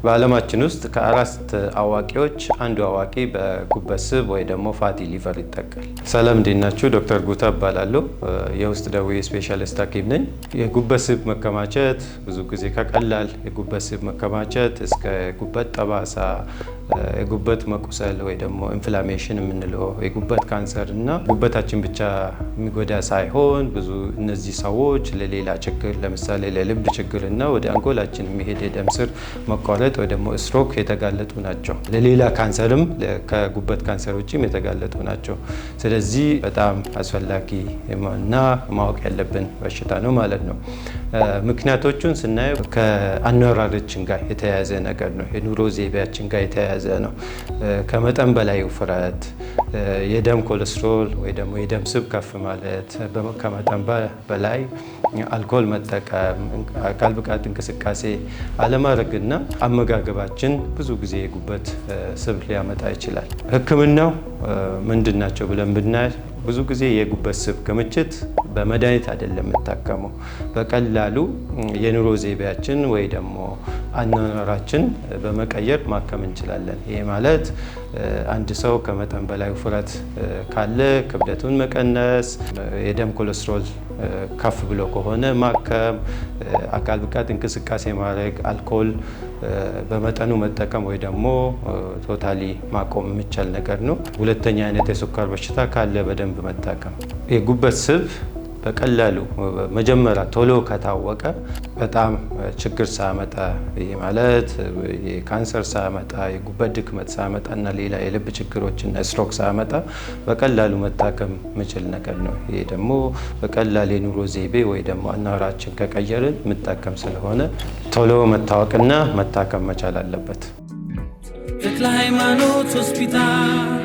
በዓለማችን ውስጥ ከአራት አዋቂዎች አንዱ አዋቂ በጉበት ስብ ወይ ደግሞ fatty liver ይጠቃል። ሰላም፣ እንዴት ናችሁ? ዶክተር ጉታ እባላለሁ። የውስጥ ደዌ specialist ሐኪም ነኝ። የጉበት ስብ መከማቸት ብዙ ጊዜ ከቀላል የጉበት ስብ መከማቸት እስከ ጉበት ጠባሳ፣ የጉበት መቁሰል ወይ ደግሞ inflammation የምንለው፣ የጉበት ካንሰር እና ጉበታችን ብቻ የሚጎዳ ሳይሆን ብዙ እነዚህ ሰዎች ለሌላ ችግር፣ ለምሳሌ ለልብ ችግር እና ወደ አንጎላችን የሚሄድ የደም ስር መቋረጥ ወይ ደግሞ ስትሮክ የተጋለጡ ናቸው። ለሌላ ካንሰርም ከጉበት ካንሰር ውጭም የተጋለጡ ናቸው። ስለዚህ በጣም አስፈላጊ እና ማወቅ ያለብን በሽታ ነው ማለት ነው። ምክንያቶቹን ስናየው ከአኗኗራችን ጋር የተያያዘ ነገር ነው። የኑሮ ዘይቤያችን ጋር የተያያዘ ነው። ከመጠን በላይ ውፍረት፣ የደም ኮሌስትሮል ወይ ደግሞ የደም ስብ ከፍ ማለት፣ ከመጠን በላይ አልኮል መጠቀም፣ አካል ብቃት እንቅስቃሴ አለማድረግና አመጋገባችን ብዙ ጊዜ የጉበት ስብ ሊያመጣ ይችላል። ሕክምናው ምንድን ናቸው ብለን ብናይ ብዙ ጊዜ የጉበት ስብ ክምችት በመድኃኒት አይደለም የምታከመው። በቀላሉ የኑሮ ዘይቤያችን ወይ ደግሞ አኗኗራችን በመቀየር ማከም እንችላለን። ይሄ ማለት አንድ ሰው ከመጠን በላይ ውፍረት ካለ ክብደቱን መቀነስ፣ የደም ኮሌስትሮል ከፍ ብሎ ከሆነ ማከም፣ አካል ብቃት እንቅስቃሴ ማድረግ፣ አልኮል በመጠኑ መጠቀም ወይ ደግሞ totally ማቆም የሚቻል ነገር ነው። ሁለተኛ አይነት የስኳር በሽታ ካለ በደንብ መታከም። የጉበት ስብ በቀላሉ መጀመሪያ ቶሎ ከታወቀ በጣም ችግር ሳያመጣ፣ ይህ ማለት የካንሰር ሳያመጣ፣ የጉበት ድክመት ሳያመጣ እና ሌላ የልብ ችግሮችና ስትሮክ ሳያመጣ በቀላሉ መታከም የሚችል ነገር ነው። ይሄ ደግሞ በቀላል የኑሮ ዘይቤ ወይ ደግሞ አኗኗራችን ከቀየርን የምታከም ስለሆነ ቶሎ መታወቅና መታከም መቻል አለበት። ተክለ ሃይማኖት ሆስፒታል።